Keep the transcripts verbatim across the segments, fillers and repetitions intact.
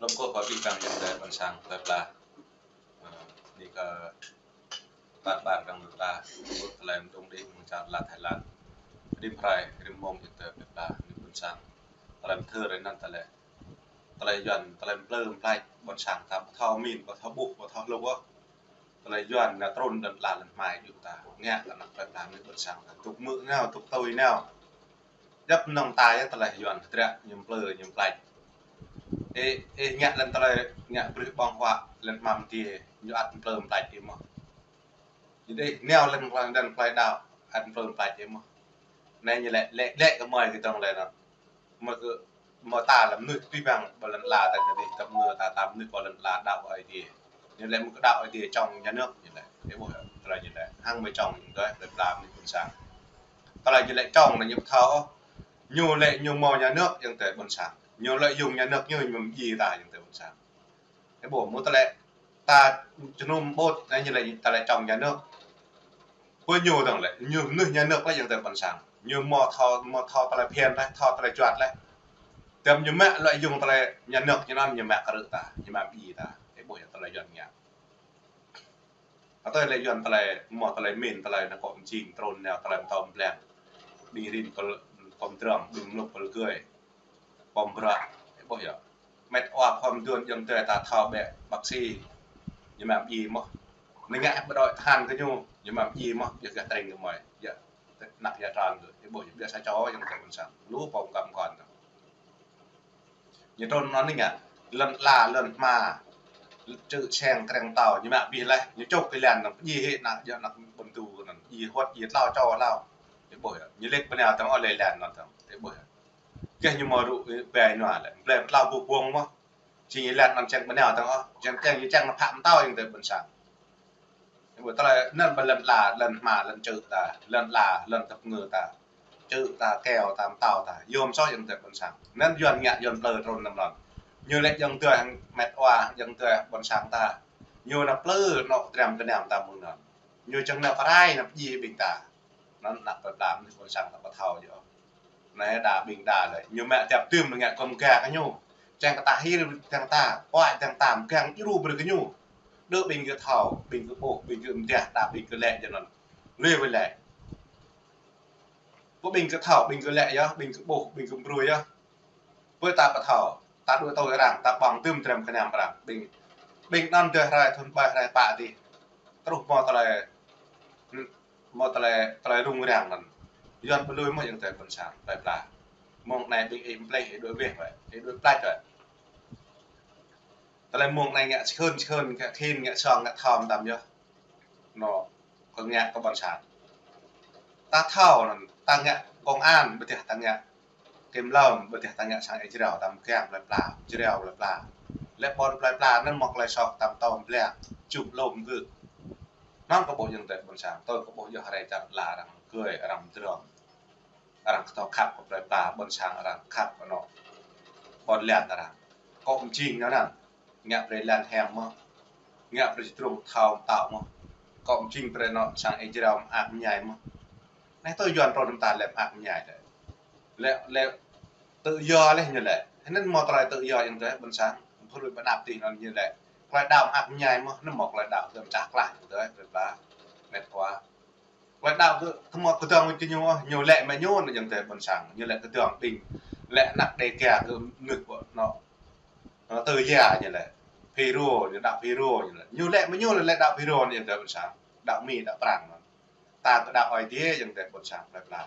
Lŏm kơ pơpĭ kăng yang tơ ƀôn sang tơ pla. Ơ, ni kơ ƀar ƀar kăng tơ pla. Ƀut tơlơi mơdung đih mơ̆ng čar la Thái Lan. Rĭm hrơi, rĭm mông yang tơ pla, ni ƀôn sang. Tơlơi mơthơ rơi anŭn tơlơi. Tơlơi Yuan, tơlơi mplư mplač, ƀôn sang ta ƀu thâo min, ƀu thâo ƀuh, ƀu thâo hlŭk ôh. Tơlơi Yuan na trŭn lŏn ala lŏn hmai djŭp ta. Ngă kơ anăp tơlơi pla mơnuih ƀôn sang ta. Tŭk mơ̆ nao, tŭk tui nao. Djŏp mơnơ̆ng ta yơh tơlơi Yuan hơdră ñu mplư, ñu mplač. Ê, ê ngă lŏn tơlơi, ngă brih ƀơ̆ng huă, lŏn hmam tiê, ñu ăt mplư mplač ih mơ̆n. Jadi, nao lŏn tơlơi, lŏn tơlơi đaŏ, ăt mplư mplač ih mơ̆n. Anai ñu lĕ, lĕ, lĕ kơ mơi kơ tơlơi anŭn. Mơi kơ, mơi ta lĕ mơnuih pĭ păng ƀơi lŏn ala ta, jadi ta mơnuih ta, ta mơnuih ƀơi lŏn ala đaŏ Ơi Adai. Ñu lĕ mơ̆ kơ đaŏ Ơi Adai čŏng nhà nước ñu lĕ. Ih ƀuh yơh, tơlơi ñu lĕ. Hăng mơi čŏng ñu tơ, tơlơi pla mơnuih ƀôn sang. Tơlơi ñu lĕ čŏng anai ñu ƀu thâo. Ñu lĕ ñu mơ̆ nhà nước yang tơ ƀôn sang. Ñu lĕ yŭng nhà nước ñu mơ̆ djai ta yang tơ ƀôn sang. Ih ƀuh mơ̆ tơlơi ta jơnum ƀut, anai ñu lĕ tơlơi čŏng nhà nước. Pơ ñu dơ̆ng lĕ, ñu mơnuih nhà nước lĕ yang tơ ƀôn sang. Ñu mơ̆ thâo, mơ̆ thâo tơlơi phiăn lĕ, thâo tơlơi juăt lĕ. Tơm ñu mă lĕ yŭng tơlơi nhà nước ñu anŭn ñu mă kơ rơ̆ ta, ñu mă ƀĭ ta. Ih ƀuh yơh tơlơi Yuan ngă. Atơi lĕ Yuan tơlơi, mơ̆ tơlơi min, tơlơi anŭn kơ mơjing, trŭn nao tơlơi mơtâo mơblang. Ƀing rin pơl, pơm drŏng, ƀing mlŭk pơl gơi. Pơm bră, ih ƀuh yơh. Met wa pơm duôn yang tơ ta thâo bĕ bác sĩ. Ñu mă ƀĭ mơ̆n. Nĕng ngă ƀơđoi tơhan kơ ñu, ñu mă ƀĭ mơ̆n, yơh gah tring kơ mơi. Yơh, anăp yơh trăn kơ, ih ƀuh yơh, biă sa čô yang tơ ƀôn sang. Lu pơm kăm kon. Ñu trŭn anŭn nĕng ngă, lŏn ala, lŏn hma, čư̆ seng, kreng tao, ñu mă ƀĭ laih, ñu čŏk kơ lŏn anŭn, pơdjai hĭ anăp, yơh anăp ƀôn tu anŭn, pơdjai huăt, pơdjai tlâo čô hlâo. Ih ƀuh yơh, ñu lĕ pơnao tơ̆ng ôh lĕ lŏn anŭn tơ̆ng, ih ƀuh yơh. Kơ ñu mơ̆ rŭ, ơ, ƀai nua lĕ, ƀlĕ tlâo ƀuh ƀơ̆ng mơ̆n. Či ñu lŏn anŭn čang pơnao tơ̆ng ôh, čang čang, ñu čang anăp phă mơtâo yang tơ ƀôn sang. Ƀu tơlơi anŭn ƀơi lŏn ala, lŏn hma, lŏn čư̆ ta, lŏn ala, lŏn tơpơngư ta. Čư̆ ta, keo ta, mơtâo ta, yôm soh yang tơ ƀôn sang. Anŭn Yuan ngă, Yuan mplư trŭn anŭn lŏn. Ñu lĕ yang tơ hăng met wa, yang tơ ƀôn sang ta. Ñu anŭn mplư anŏ tơdram gơnam ta mơ̆ng anŭn. Ñu čang anŭn pơrai anŭn pơdjai ƀing ta. Anŭn anăp tơlơi pla mơnuih ƀôn sang ta ƀu thâo yơh. Anai đa ƀing đa lĕ. Ñu mă tiap tơm ngă kơm ga kơ ñu. Čang kơ ta hil tơ̆ng ta, pơai tơ̆ng ta, mơgang djru brơi kơ ñu. Đơ ƀing gơ̆ thâo, ƀing gơ̆ ƀuh, ƀing gơ̆ mơdah, đa ƀing gơ̆ lĕ jơnăn. Lui wơ̆t lĕ. Pơ ƀing gơ̆ thâo, ƀing gơ̆ lĕ yơh, ƀing gơ̆ ƀuh, ƀing gơ̆ brơi yơh. Pơ ta ƀu thâo, ta đuaĭ tui arăng, ta ƀơ̆ng tơ̆m tơdram gơnam arăng. Ƀing, ƀing anŭn tơ hrơi thŭn ƀai hrơi pă dih. Truh mơ̆ tơlơi, mơ̆ tơlơi, tơlơi rŭng răng anŭn. Yuan pơlui mơ̆ yang tơ ƀôn sang, tơlơi pla. Mơ̆ng anai ƀing ih mpleh, ih đuaĭ weh wơ̆t, ih đuaĭ plač wơ̆t. Tơlơi mơ̆ng anai ngă sơkhơn, sơkhơn, ngă khĭn, ngă song, ngă thom tơ̆m yơh. Anŏ, kơ ngă kơ ƀôn sang. Ta thâo anŭn, ta ngă công an, ƀơdah ta ngă kiểm lâm, ƀơdah ta ngă sang ih jrao, ta mơgang plơi pla, jrao plơi pla. Lĕ ƀôn plơi pla anŭn mơ̆ tơlơi soh ta mơtâo mơblang, čŭp lŏm gơ̆. Anŭn kơ ƀuh yang tơ ƀôn sang, tui kơ ƀuh yơh hrơi čar la arăng gơi, arăng drŏng. Arăng kơtô khăp kơ plơi pla, ƀôn sang arăng khăp kơ anŏ ƀôn lan arăng. Kơ mơjing ñu anŭn, ngă brơi lan hĕm mơ̆n, ngă brơi čơdrŭng thâo mơtâo mơ̆n. Kơ mơjing brơi anŏ sang ih jrao mơak mơñai mơ̆n. Anai tơ Yuan trŭn anŭn ta lĕ mơak mơñai lĕ. Lĕ, lĕ tự do lĕ ñu lĕ. Anŭn mơ̆ tơlơi tự do yang tơ ƀôn sang. Pơlui pơnăp tih anŭn ñu lĕ. Tơlơi đaŏ mơak mơñai mơ̆n, anŭn mơ̆ tơlơi đaŏ tơ̆m čah klah yang tơ ƀôn pla. Met wa. Tơlơi đaŏ kơ, tơmơ̆ kơdơ̆ng kơ ñu, ñu lĕ mă ñu anŭn yang tơ ƀôn sang, ñu lĕ kơdơ̆ng ƀing, lĕ anăp Đêga kơ mơnuih ƀu anŏ, anŏ tơ ya ñu lĕ, Phêrô, ñu đaŏ Phêrô ñu lĕ, ñu lĕ mă ñu lĕ đaŏ Phêrô anŭn yang tơ ƀôn sang, đaŏ Mi, đaŏ Prăng anŭn. Ta kơ đaŏ Ơi Adai yang tơ ƀôn sang plơi pla.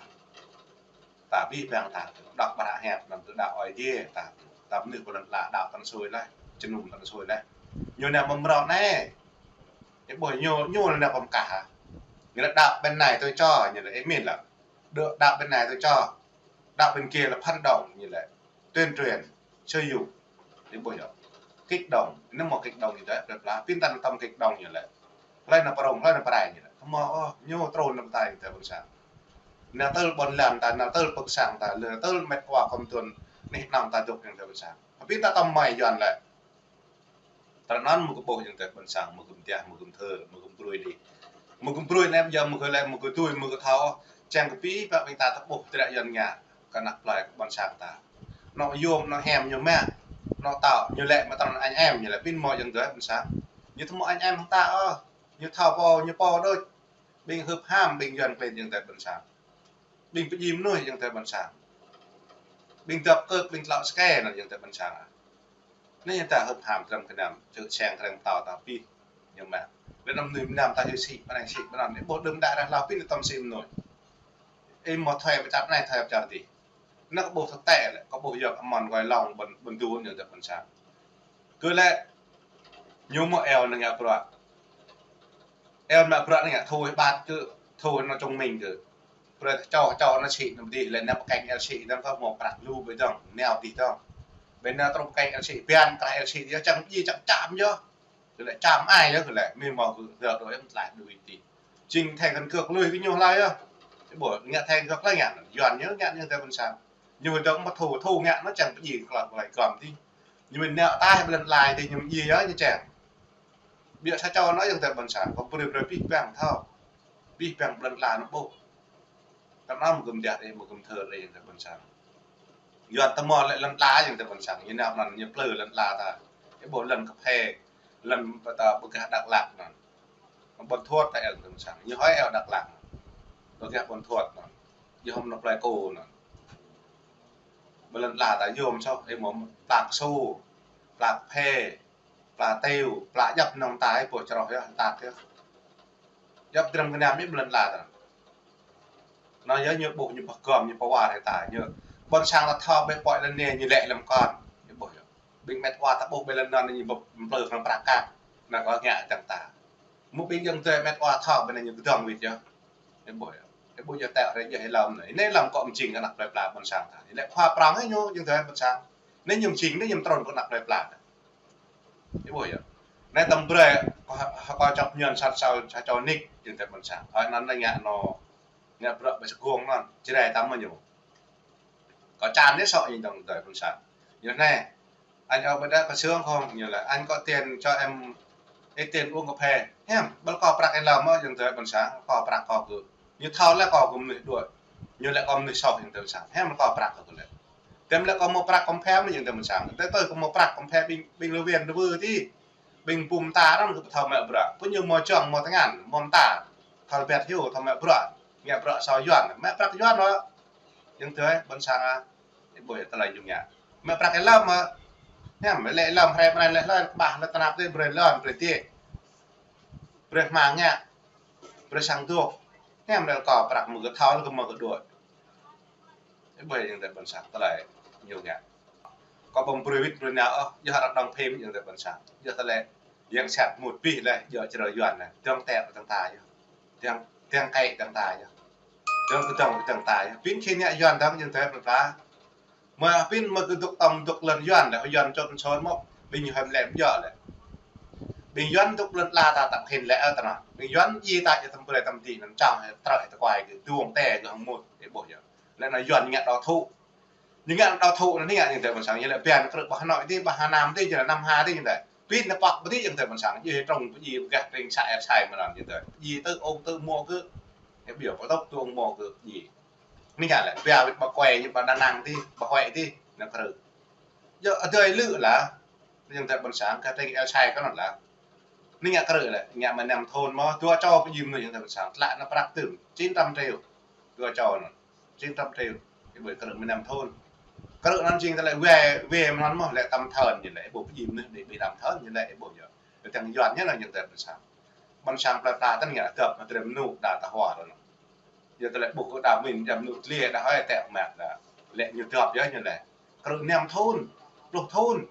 Ta pĭ păng ta, dŏ ƀră hĕp anŭn tơ đaŏ Ơi Adai ta, ta mơnuih ƀơi lŏn ala đaŏ tơ̆ng sui laih, jơnum tơ̆ng sui laih. Ñu anai pơmrŏ anai. Ih ƀuh ñu, ñu anai pơmkah hă. Ñu lĕ đaŏ ƀing anai tui čô, ñu lĕ ih min lă. Đaŏ, đaŏ ƀing anai tui čô. Đaŏ ƀing gih lĕ phản động, ñu lĕ tuyên truyền, xúi giục. Ih ƀuh yơh. Kích động, anŭn mơ̆ kích động ñu tơ, plơi pla. Pin ta anŭn tơ̆m kích động ñu lĕ. Hlơi anŭn pơrông, hlơi anŭn pơrai ñu lĕ. Tơmơ̆ ôh, ñu trŭn anŭn ta yang tơ ƀôn sang. Anai tơl ƀôn lan ta, anai tơl pơ̆k sang ta, anai tơl met wa kơm tuan anih anŏm ta dŏ yang tơ ƀôn sang. Pin ta tơ̆m mơi Yuan lĕ. Tơl anŭn mơ̆ kơ ƀuh yang tơ ƀôn sang, mơ̆ kơ mơdah, mơ̆ kơ mơthơ, mơ̆ kơ brơi đih. Mơ̆ kơ brơi anai yơh mơ̆ kơ lĕ, mơ̆ kơ tui, mơ̆ kơ thâo. Čang kơ pĭ păng ƀing ta tơ ƀuh tơlơi Yuan ngă kơ anăp plơi kơ ƀôn sang ta. Anŏ yôm, anŏ hĕm ñu mă. Anŏ tao, ñu lĕ mă tơnăn anh em, ñu lĕ ƀing mơ̆ ayŏng adơi ƀôn sang. Ñu tơmŏ anh em hăng ta ôh. Ñu thâo pô, ñu pô đôč. Ƀing hưp ham, ƀing Yuan klin ayŏng adơi ƀôn sang. Ƀing pơjing mơnuih ayŏng adơi ƀôn sang. Ƀing dŏp kơk, ƀing tlŏ skĕ anŭn ayŏng adơi ƀôn sang. Anai yơh ta hưp ham tram kơnam, čư̆ čeng kreng pơtao ta pih. Ñu mă. Lĕ anăm mơnuih mơnam ta hyu sĭ, pơnai sĭ, pơnai. Ih ƀuh đưm đă rah hlâo pih anai tơm sĭ mơnuih. Ih mơ̆ thuê pơčăp anai, thuê pơčăp adih. Anai kơ ƀuh thực tế lĕ, kơ ƀuh yua kơ amăn gơi lŏng ƀôn, ƀôn dun ñu tơ ƀôn sang. Kơ lĕ, ñu mơ̆ eo anai ngă bruă. Eo anai bruă anai ngă thu ih ƀat kơ, thu anai trung bình kơ. Brơi čô, čô anai sĭ anai adih lĕ anai pơkeng eo sĭ anai kơ mơ̆ prăk lu ƀơi dong, neo adih dong. Ƀơi anai truh pơkeng eo sĭ, biăn krah eo sĭ, yơh čang ji čang čăm yơh. Kơ lĕ čăm ai yơh kơ lĕ, mĭn mơ̆ kơ dơ đuaĭ mơ̆ tlaih đuaĭ adih. Jing thẻ căn cước lui kơ ñu hlơi yơh. Ih ƀuh ngă thẻ căn cước hlơi ngă, Yuan ñu ngă ñu tơ ƀôn sang. Ñu dong mă thu, thu ngă anai čang pơjing kơ hlơi hlơi gom adih. Ñu mĭn nao ataih ƀơi lŏn ala adih ñu mĭn yơh ñu čang. Biă sa čô anai ayŏng adơi ƀôn sang, kơ brơi brơi pih păng thâo. Pih păng ƀơi lŏn ala anai ƀuh. Tơm anăm gum dah ih, mơ̆ gum thơ ih ayŏng adơi ƀôn sang. Yuan tơmŏ lĕ lŏn ala ayŏng adơi ƀôn sang. Ñu nao anŭn ñu plư lŏn ala ta. Ih ƀuh lŏn kơphê, lŏn pơtao ƀơi gah Dak Lak anŭn. Ƀuôn Thuột ta ayŏng adơi ƀôn sang. Ñu hơi eo Dak Lak. Ƀơi gah Ƀuôn Thuột anŭn. Yơh hŏm anŭn plơi kô anŭn. Ƀơi lŏn ala ta yôm soh, ih mơ̆ pla kơsu, pla kơphê, pla tiu, pla djŏp anŭn ta ih ƀuh čroh yơh, ta yơh. Djŏp tram kơnam ih ƀơi lŏn ala ta. Anŭn yơh ñu ƀuh ñu pơgom ñu pơwar hĭ ta ñu. Ƀôn sang ta thâo ƀơi pŏk lŏn anai ñu lĕ lăm kon. Ih ƀuh yơh. Ƀing met wa ta ƀuh ƀơi lŏn anŭn ñu ƀuh plư hăng prăk kăk. Anŭn kơ ngă dơ̆ng ta. Mơ̆ ƀing ayŏng adơi met wa thâo ƀơi anai ñu kơdŏng wĭt yơh. Ih ƀuh yơh. Ih ƀuh yơh tĕ rĕ yơh ih lăm anai. Anai lăm kơ mơjing kơ ană plơi pla ƀôn sang ta. Anai lĕ khua prŏng hĭ ñu ayŏng adơi ƀôn sang. Anai ñu mơjing, anai ñu trŭn kơ ană plơi pla ta. Ih ƀuh yơh. Anai tơm brơi, kơ, kơ čŏp ñuan sat sao, sa čô nik, ayŏng adơi ƀôn sang. Ơi anŭn anai ngă anŭn, ngă bruă ƀơi sa gông anŭn, Jrai tăm mơ̆ ñu. Kơ čan anai sŏ ayŏng adơi ƀôn sang. Ñu anai, anh ơi, bơ đa kơ sương không? Ñu lĕ, anh có tiền cho em ít tiền uống cà phê. Hiam, ƀơi kơ prăk ih lăm mơ̆ ayŏng adơi ƀôn sang, kơ prăk kơ kơ. Ñu thâo lĕ kơ kơ mơnuih đuaĭ. Ñu lĕ kơ mơnuih soh ayŏng adơi ƀôn sang. Hiam kơ prăk kơ kơ lĕ. Tơm lĕ kơ mơ̆ prăk kơ phe mơ̆ ayŏng adơi ƀôn sang. Tơl tui kơ mơ̆ prăk kơ phe ƀing, ƀing lơ win lơ wơ adih. Ƀing pum ta anŭn kơ thâo mă bruă. Pơ ñu mơ̆ čong mơ̆ tơngan, mơ̆ ta. Thâo bet hyu, thâo mă bruă. Ngă bruă asâo Yuan. Mă prăk Yuan mơ̆. Ayŏng adơi ƀôn sang ah. Ih ƀuh yơh tơlơi ñu ngă. Mă prăk ih lăm mơ̆. Hiam, lĕ lăm hrĕ mơ̆ anai lĕ hlơi, ƀah lĕ tơnap adih brơi lŏn, brơi tiê. Brơi hmang ngă. Brơi sang dŏ. Hiam lĕ kơ prăk mơ̆ kơ thâo lĕ kơ mơ̆ kơ đuaĭ. Ih ƀuh ayŏng adơi ƀôn sang tơlơi ñu ngă. Kơ ƀơ̆ng brơi wĭt brơi nao ôh, yơh arăng đŏng phim ayŏng adơi ƀôn sang. Yơh tơlơi yang sat mŭt pih lĕ, yơh črơ Yuan lĕ. Dŏng tĕ dŏng ta yơh. Dŏng, dŏng kĕ dŏng ta yơh. Dŏng kơ dŏng kơ dŏng ta yơh. Pin khin ngă Yuan dŏng ayŏng adơi ƀôn sang. Mơ̆ pin mơ̆ kơ dŏ tơm dŏ lŏn Yuan lĕ, Yuan čŏt sôn mơ̆. Ƀing ñu hăm lĕ ƀiă lĕ. Ƀing Yuan dŏ lŏn ala ta tăm khin lĕ ơ tơnăn. Ƀing Yuan djai ta djai tơm brơi tơm adih anŭn čang hĭ trơi hĭ tơkuai kơ dŏng tĕ kơ hăng mŭt ih ƀuh yơh. Lĕ anŭn Yuan ngă đao thụ. Ñu ngă đao thụ anŭn ngă ayŏng adơi ƀôn sang, ñu lĕ biă krư̆ ƀah Hà Nội adih, ƀah Hà Nam adih, ñu lĕ Nam Hà adih ñu lĕ. Pin anŭn pŏk ƀu djơ̆ ayŏng adơi ƀôn sang, ñu hĭ trŏng pơjing gah tring sa er sai mơ̆ anŭn ayŏng adơi. Pơjing tơ ung tơ mŏ kơ. Ih ƀuh pơtŏk tơ ung mŏ kơ pơjing. Anai ngă lĕ, biă wĭt ƀa Kuai ñu ƀa Đà Nẵng adih, ƀa Huế adih, anŭn krư̆. Yơh adơi lư̆ lah, ayŏng adơi ƀôn sang, gah tring er sai kơ anŭn lah. Anai ngă krư̆ lĕ, ngă mă năm thôn mơ̆, dua čô pơjing mơnuih ayŏng adơi ƀôn sang, tlă anŭn prăk tơm, chín trăm triệu. Dua čô anŭn, chín trăm triệu. Ih ƀuh krư̆ mă năm thôn. Krư̆ anŭn jing tơlơi wai, wai mơ̆n anŭn mơ̆, lĕ tăm thôn ñu lĕ, ih ƀuh pơjing mơnuih đĭ ƀĭ tăm thôn ñu lĕ, ih ƀuh yơh. Tơdang Yuan ñu anŭn ayŏng adơi ƀôn sang. Ƀôn sang plơi pla tơl ngă dŏp mă tơlơi mơnŭ đa tơhuă anŭn. Yua tơlơi ƀuh kơ đa min jam nŭ tliê đa hơi tĕ mă đa. Lĕ ñu dŏp yơh ñu lĕ. Krư̆ năm thôn, pluh thôn.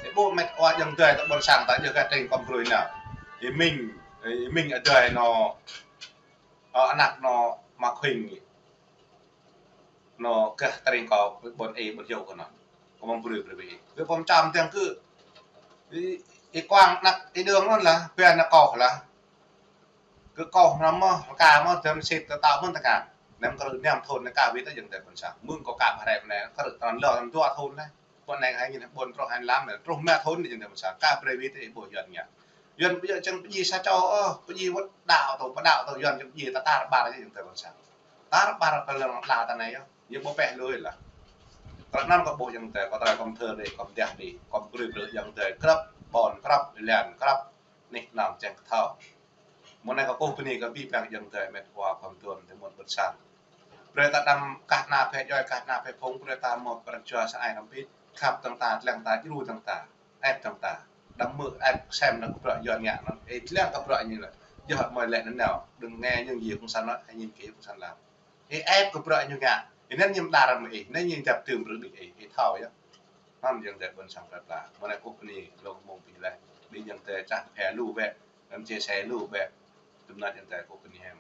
Ih ƀuh met wa ayŏng adơi ta ƀôn sang ta yơh gah tring kơ brơi nao. Ih mĭn, ih mĭn adơi anŭn, ơ, anăk anŭn mă khuyên. Anŭn gah tring kơ ƀôn ih ƀôn yŭ kơ anŭn. Kơ mơ̆ng brơi brơi ih. Kơ pơm čăm tơdang kơ ih, ih kuang anăk ih đương anŭn lah, biă anŭn kơ lah. Kơ kâo mơnam mơ̆, rơka mơ̆, dơ̆m sĭt tơtao mơ̆n tơngan. Năm krư̆ năm thôn anai ka wĭt tơ ayŏng adơi ƀôn sang. Mơ̆ng kâo ka ƀah rai mơ̆n anai, krư̆ tơnăn lơ tơnăn dua thôn anai. Pơ anai hai nghìn ƀôn truh hai lăm anai, truh mă thôn ayŏng adơi ƀôn sang. Ka brơi wĭt tơ ih ƀuh Yuan ngă. Yuan ƀu djơ̆ čang pơjing sa čô ôh, pơjing wơ̆t đaŏ tơ, ƀu đaŏ tơ Yuan čang pơjing ta tar ƀar ayŏng adơi ƀôn sang. Tar ƀar kơ lŏn ala ta anai yơh. Yơh ƀu pĕ lui lah. Tơlơi anŭn kâo ƀuh ayŏng adơi, kâo tơlơi kâo thơ đĭ, kâo pơdah đĭ, kâo brơi brơi ayŏng adơi, krăp ƀôn, krăp lan, krăp anih anŏm čang kơ thâo. Mơ̆ng anai kâo kơkuh bơni kơ abih bang ayŏng adơi met wa khŏm tuôm tơ mơ̆n ƀôn sang. Brơi ta đăm kah ană phe djuai, kah ană phe phung, brơi ta mơ̆ pran jua sa ai hrŏm pit, khăp tơ̆ng ta, tlăng ta, djru tơ̆ng ta, ĕp tơ̆ng ta. Đăm mơ̆ ĕp sem nao kơ bruă Yuan ngă anŭn, ih tlăng kơ bruă ñu lĕ. Yua mơi lĕ nanao, đơ̆ng nghe những gì cộng sản nói, hãy nhìn kỹ cộng sản làm. Ih ĕp kơ bruă ñu ngă, ih anŭn ñu mơdar mơ̆ ih, anŭn ñu djăp tơm brơi đĭ ih, ih thâo yơh. Anŭn ayŏng adơi ƀôn sang plơi pla. Mơ̆ng anai kâo bơni, lŏng mơ̆ng abih laih. Ƀing ayŏng adơi čah phe lu bĕ, đăm chia sẻ lu bĕ. Tơm anŭn ayŏng adơi kâo bơni hiam.